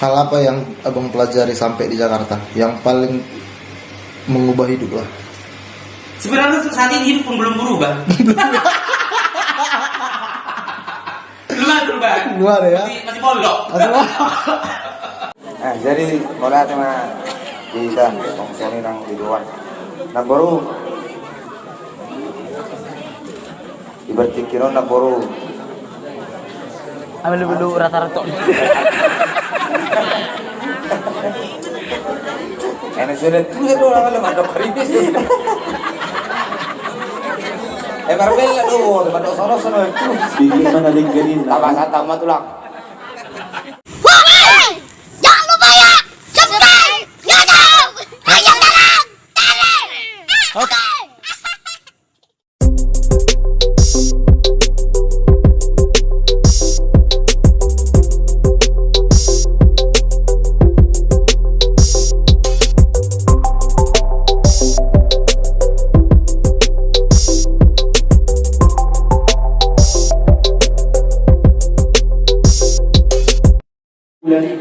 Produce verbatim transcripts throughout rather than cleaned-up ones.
Hal apa yang abang pelajari sampai di Jakarta yang paling mengubah hidup lah? Sebenarnya untuk saat ini hidup pun belum berubah. Belum ada perubahan. Belum ada ya? Masih, masih pondok. Masih pondok. Nah, jadi mulai sama kita, Bang Sony nang di luar. Nah, baru Ibertikiron na boru. Ame lu bulu rata-rata. Ene sudah tu satu orang kalau mandok kritis. Eh, marbella tu, mandok sono-sono tu. Bikin mana dingkerin. Tambah satu tambah tulang. Jangan lupa ya, subscribe YouTube Raja Dalam Oke. Jadi,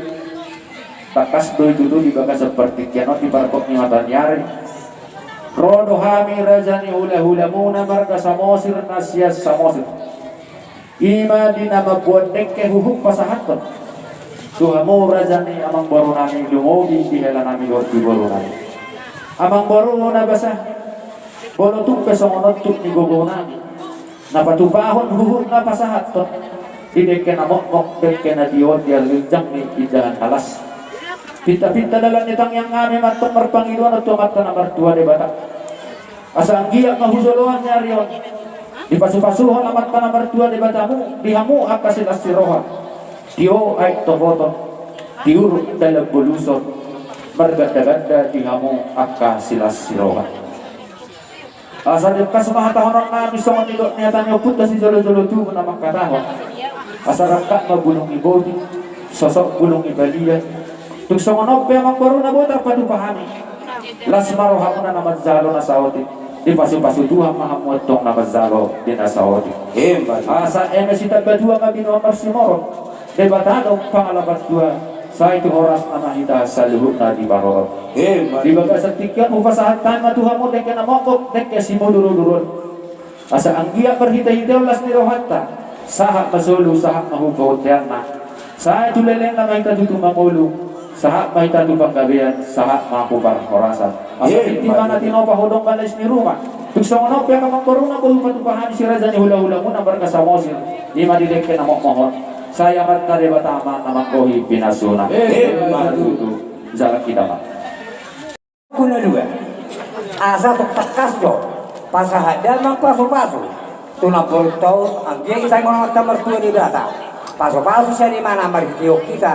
bakas do i tutu di bagas partingkian on di parpok ni mataniari. Ro do hami raja ni hula-hulamuna marga Samosir na sian Samosir. Ima di na mamboan dengke huhut pasahathon tu hamu raja ni amangboru nami, lumobi di hela nami dohot di boru nami. Amangboru na basa, molo tung pe songon on tuk ni gogo nami. Na patupahon huhut na pasahathon di dengke na mokmok, dengke na tio di arginjang ni indahan halas. Pinta-pinta dalan ni tangiang nami mantong marpangidoan tu Amanta na martua Debata. Asa anggiat ma hujoloan ni ari on dipasupasuhon Amanta na martua Debatamu di hamu angka silas ni roha. Tio aek topoton, tiur dalan boluson, marganda-ganda di hamu angka silas ni roha. Asa dengkas ma hatahonon nami songon nidok ni hata ni ompunta sijolo-jolo tubu na mangkatahon. Asa rangkap ma bulung ni boti, sosok bulung ni balian. Tung songon on pe amangboru na boi tarpatupa hami. Las ma rohamuna na manjalo na saotik. Dipasupasu Tuhan ma hamu antong na manjalo di na saotik. Asa eme sitambatua ma binoan marsimoron. Debata do pangalapan tua, sai tu horas nama hita saluhutna diparorot. Di bagasan tingki on hupasahat hami ma tu hamu dengke na mokmok, dengke simudur-uduron. Asa anggiat marhite-hite on las ni rohanta, sahat ma solu, sahat ma tu bonteanna. Sai tu lelengna ma hita tu tumangolu, sahat ma hita tu panggabean, sahat ma tu parhorasan. Asa di mana tinopa, hodong ma lais ni ruma. Tung songon on pe amangboruna, boi hupatupa hami si raja ni hula-hulamuna marga Samosir. Ima di dengke na mokmok on. Sai Amanta Debata ma na manggohi pinasuna. Emma tutu. Jalang hita ma. Kuna dua. Asa tung tangkas do pasahat damang pasu-pasu tu namboru taon, anggiat ditangiang Amanta martua Debata. Pasu-pasu sian imana marhitehon hita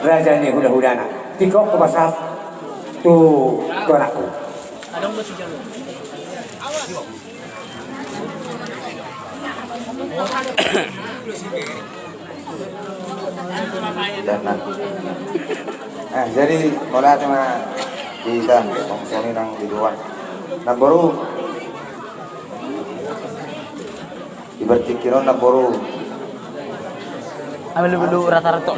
raja ni hula-hulana. Tingki on hupasahat tu, tu anakku. Dan nah. Eh, jadi mulai sama kita, Bang Sony nang di luar. Namboru. Ibertikiron namboru. Ame lu bulu rata-rata.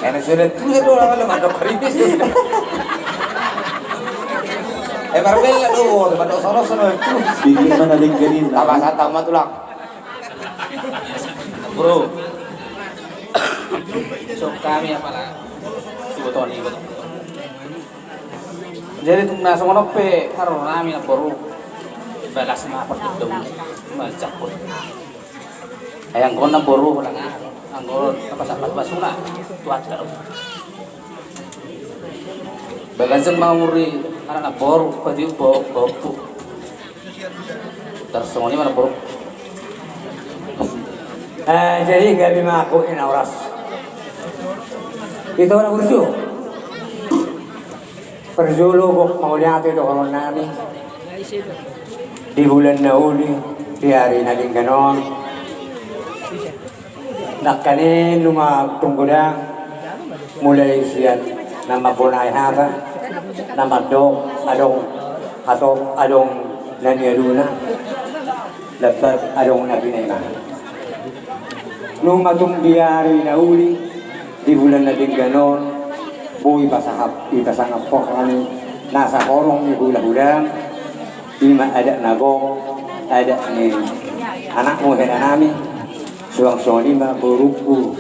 Ene sudah tu satu orang kalau mandok kritis. Eh, marbella tu, mandok sono-sono tu. Bikin mana dingkerin. Tambah satu tambah tulang. Bro. So kami apalah. Coba toni, coba toni. Jadi tung na songon on pe haroro nami namboru. Balas ma pardodom ma jamput. Ai anggo on namboru, holan anggo on na pasu-pasuna tu atta do. Bagas ma umur ni anak namboru, padi ubo, ubo. Tarsongon i ma namboru. Eh, jadi gabe ma ahu na horas. Ito na burju. Parjolo gok mauliate dohonon nami. Di bulan na uli, di ari na denggan on. Nangkaning nunga tung godang, mulai sian na mamboan hata, na mandok adong hatop, adong na nialuna, lambat adong na pinaimana. Nunga tung di ari na uli, di bulan na denggan on, boi pasangap, i pasangap hami na sahorong ni hula-hula, i ma adat na gok, adat ni anakmu hela nami, suang songon i ma borungku,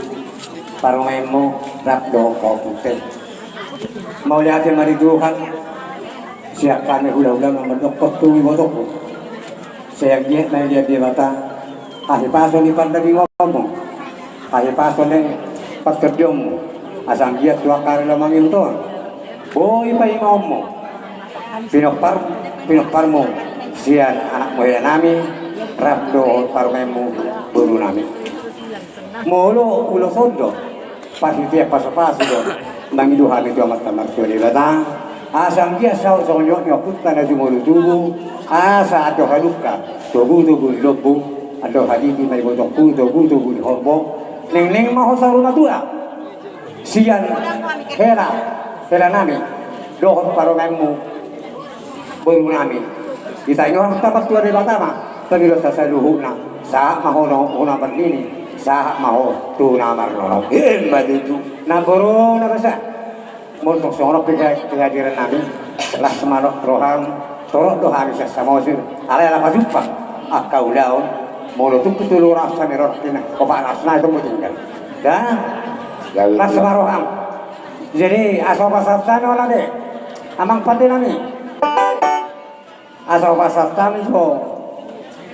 parumaenmu, rap dohot pahompu. Mauliate ma di Tuhan, sian hami hula-hula na mandok tu ibotongku. Sai anggiat ma di Debata hahipason ni pardagingkonmu, hahipason ni partondionmu, asa anggiat tu angka ari na mangihut on boi paimaonmu, pinompar, pinomparmu sian anakmu hela nami, rap dohot parumaenmu boru nami. Molo ulos on do, parsitean pasu-pasu do mangido hami tu Amanta Martua Debata, asa anggiat saut songon ni ompunta na jumolo tubu, asa andor halumpang togu-togu ni lombu, andor hatiti ma di ibotongku togu-togu ni horbo, neng-neng ma ho saur matua sian hela, hela nami, dohot parumaenmu boru nami. Hita ingot Amanta Martua Debata ma pangidoanta saluhutna, sahat ma ho tu na marnini, sahat ma ho tu na marnono. Emma tutu. Namboru na basa, molo tung songon on pe kehadiran nami, las ma roham, torop do hami sian Samosir, alai ala pajumpang angka ulaon, molo tung pe tolu ratus hami ro, opat ratus nai tung tinggal. Da, las ma roham. Jadi asa hupasahat hami on ate, amang pande nami. Asa hupasahat hami jo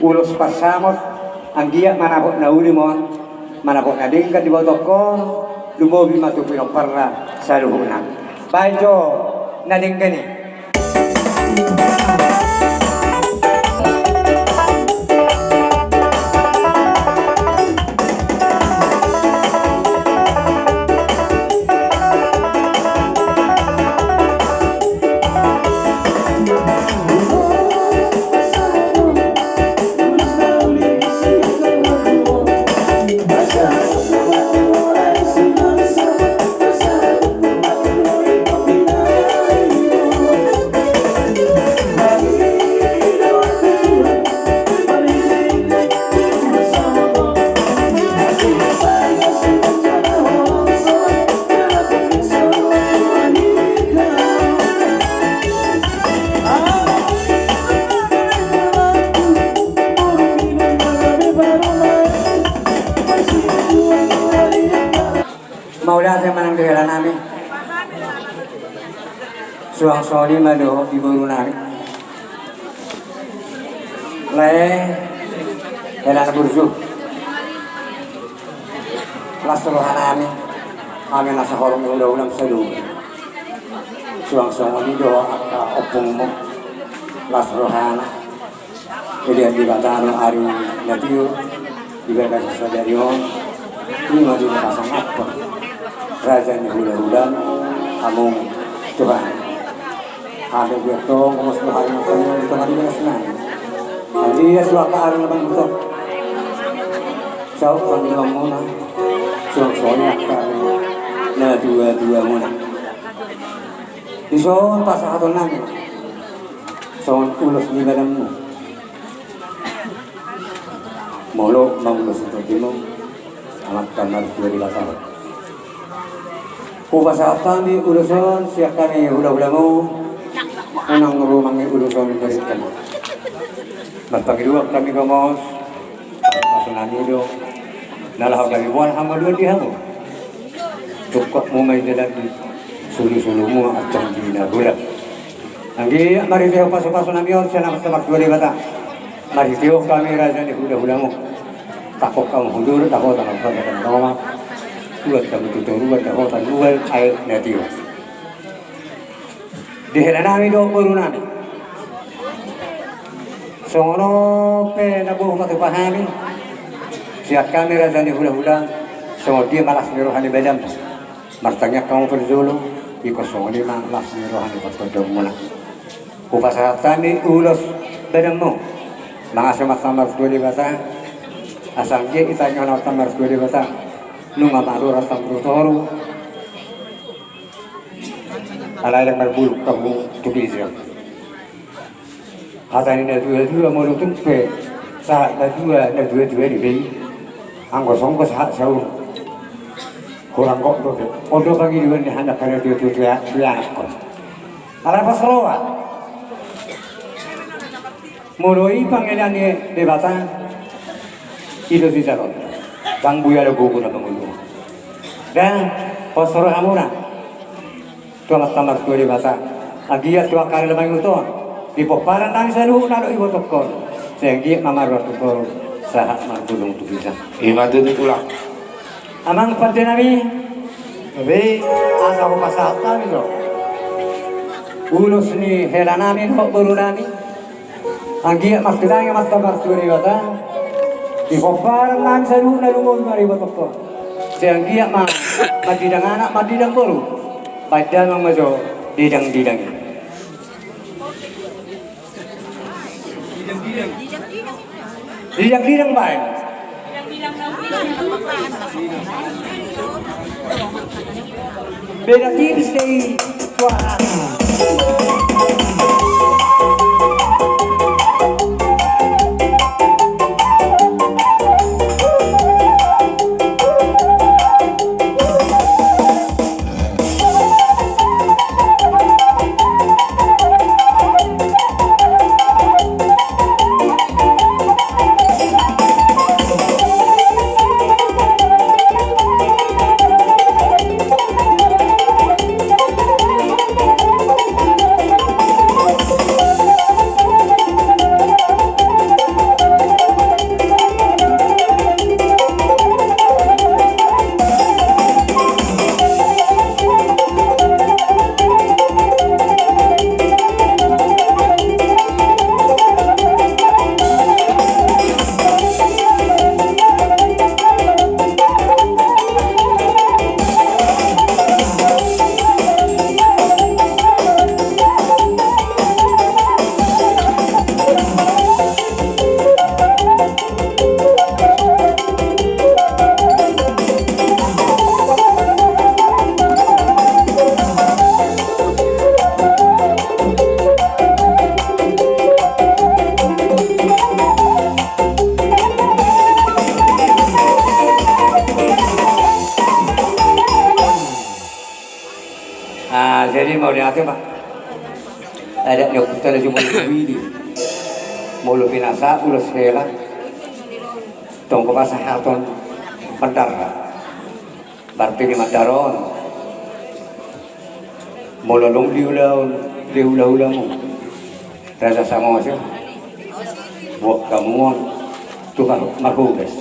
ulos pansamot, anggiat manapot na uli ma on, manapot na denggan di ibotongkon, lumobi ma tu pinomparna saluhutna. Baen jo na denggan i. Mauliate ma nang di hela nami. Suang songon i ma dohot di boru nami. Lae, hela na burju. Las roha nami, hami na sahorong ni hula-hula saluhut. Suang songon i dohot angka ompungmu. Las rohana. Jadi, di bagasan ari na tio, di bagasan sadari on, ima di bagasan apa? Raja ni hula-hula, hamu Tuhan. Hami biar tong, mas Tuhan, makanya di tengah dia senang. Dia suaka ari na mangkok. Saut pangidoanmuna, suang songon i angka na tua-tuamuna. Dison pasahaton nami songon ulos ni badanmu. Molo mangulosi tondimu, Amanta Martua Debata. Hupasahat hami ulos on sian hami hula-hulamu, unang rumangi ulos on baritan. Marpangidoan hami gomos, pasu-pasu nami do na laho gabe boan hamaluan di hamu. Tungkotmu ma i dalan di solu-solumu antong di na golap. Anggiat marhite pasu-pasu nami on sian Amanta Martua Debata, marhitehon hami raja ni hula-hulamu, tangkok hamu hundul, dapotan hamu pardalan na roha, tuat hamu tu toruan, dapotan nuan aek na tio. Di hela nami dohot boru nami. Songon on pe na boi hupatupa hami sian hami raja ni hula-hula, songon dia ma las ni roha ni badanmu. Martangiang hamu parjolo, ingkon songon i ma las ni roha ni partondionmuna. Hupasahat hami ulos badanmu. Mangasi ma Amanta Martua Debata, asa anggiat ditangihon Amanta Martua Debata. Nunga marura tambu toru. Alai ndang marbulung hamu tu ginjang. Hata ni na tua-tua, molo tung pe sahat na tua, na tua-tua do i be i. Anggo songon sahat saur. Hurang gok dope. Ondo pangidoan ni handa pada tutu tutu ya tuya anakkon. Ala pas roa. Molo i pangela ni Debata. Ido si jaron. Bang buya do gogo na pangulu. Da pas roa hamuna. Tu Amanta Martua Debata. Anggiat tu angka ari na mangihuthon di pomparan nami saluhutna do ibotongkon. Sai anggiat ma marroha tu toru sahat martulung tu ginjang. Ima tutu tulang. Amang pande nami. Be asa hupasahat hami do ulos ni hela nami dohot boru nami. Anggiat martinangi Amanta Martua Debata. Di pomparan nami saluhutna lumobi ma ibotongkon. Sai anggiat ma mandidang anak mandidang boru. Baen damang ma jo didang-didang i. Didang-didang baen. Beda tipis do i suarana. Ah, jadi mauliate ma. Adat ni ompunta na jumolo tuidi. Molo pinasa ulos hela. Tong hupasahathon mandar. Martini mandar on. Molo adong di ulaon di ulaulamu Raja Samosir. Buat hamu on tu Marhobas.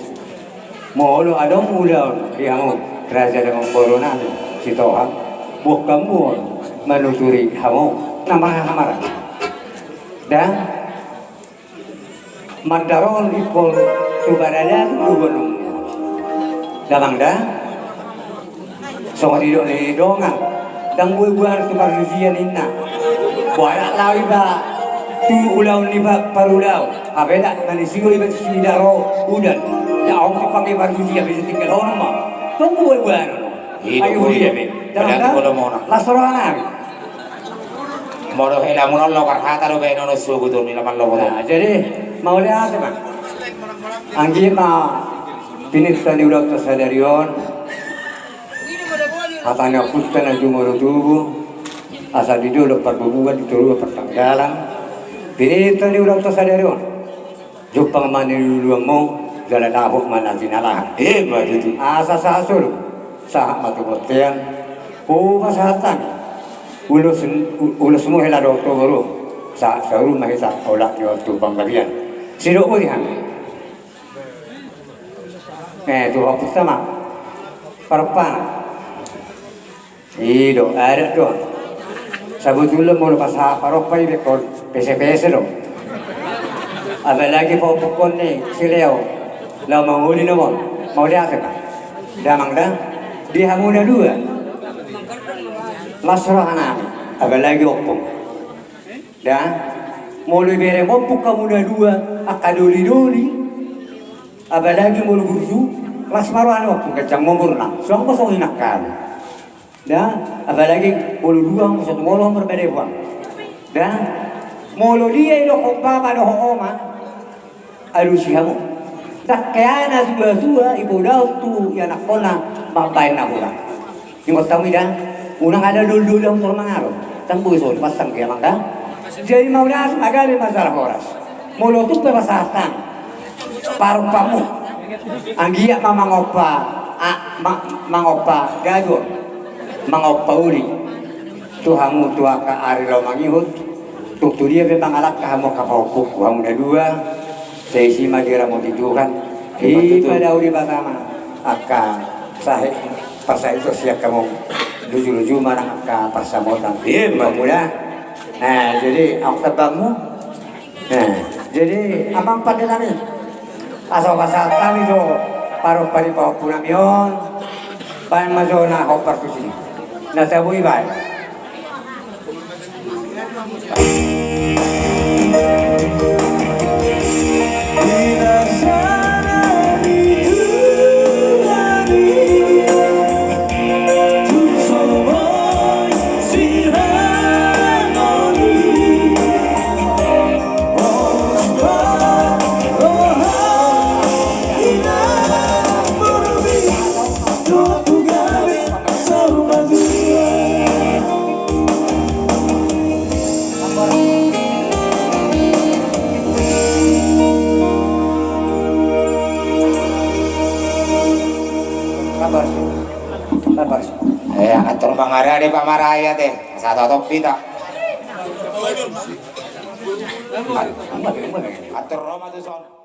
Molo adong ulaon di hamu Raja Damang boru nami Sitohang. Buat hamu on manuturi hamu na maha hamaran. Da mandar on ingkon tu barada tu buanonmu. Damang da. Songon didok ni dongan. Ndang boi buanon tu parjujian ninna. Boanak laho iba tu ulaon ni parulaon. Hape ndang manisi do iba tu sida ro udan. Ndang adong pake parjujian bisa tinggal hono ma. Tong boi buanon. Ayo dia be. Damang da. Las roha nami. Molo hela muna on logar hata do baenon on sogot on i laman logot on. Jadi mauliate ma. Anggiat ma pinta ni ulaonta sadari on. Hata ni ompunta na jumolo tubu. Asa di dolok parbubuan di toruan partanggalan. Pinta ni ulaonta sadari on. Jumpang ma na niluluanmu jala dapot ma na jinalahan. Ima tutu. Asa sahat solu sahat ma tu bontean. Hupasahat hami ulos ulos mu hela dohot tu boru. Sahat sahat ma hita olat ni on tu panggabean. Sidok boti hami. Eh tu ompunta ma. Parompana. I do adat do. Sabotulna molo pasahat parompa i ingkon pese-pese do. Apalagi paompuhon ni si Leo. Laho mangoli nama on. Mauliate ma. Damang da. Di hamu na dua. Las roha nami. Apalagi ompung. Da. Molo ibereng ompung hamu na dua angka doli-doli. Apalagi molo burju. Las ma roha ni ompung ganjang umurna. Songon songon i nangkin. Da, apalagi molo dua muse tu molo marbade buang. Da, molo dia i dohot bapa dohot oma. Alusi hamu. Tangkeana suasua, ipodahon tu ianakhonna mambahen na hurang. Ingot hamu i da, unang ada doldol hamu tor mangalo. Tanggo so, pasang dia mangga. Jadi mauliate ma gabe masalah horas. Molo tung pe pasahat hami, parupamu. Anggiat ma mangompa, a, ma-, mangompa gabe on. Mangompa uli. Tu hamu tu angka ari laho mangihut. Tung tu dia pe mangalangka hamu angka pahompungku hamu na dua. Sai disi ma diramoti Tuhan. Dipadao Debata ma angka sahe, pasahiton sian hamu, luju-luju ma nang angka pansamotan. Ima mula. Nah, jadi angka tambangmu. Nah, jadi amang pande nami, asa pasahat hami jo parompa ni pahompu nami on. Baen ma jo na hombar tusi, na tabo i baen. Sabar, sabar. Eh, atur mangarade pamaraya te. Satu atau pita. Atur Roma tu son.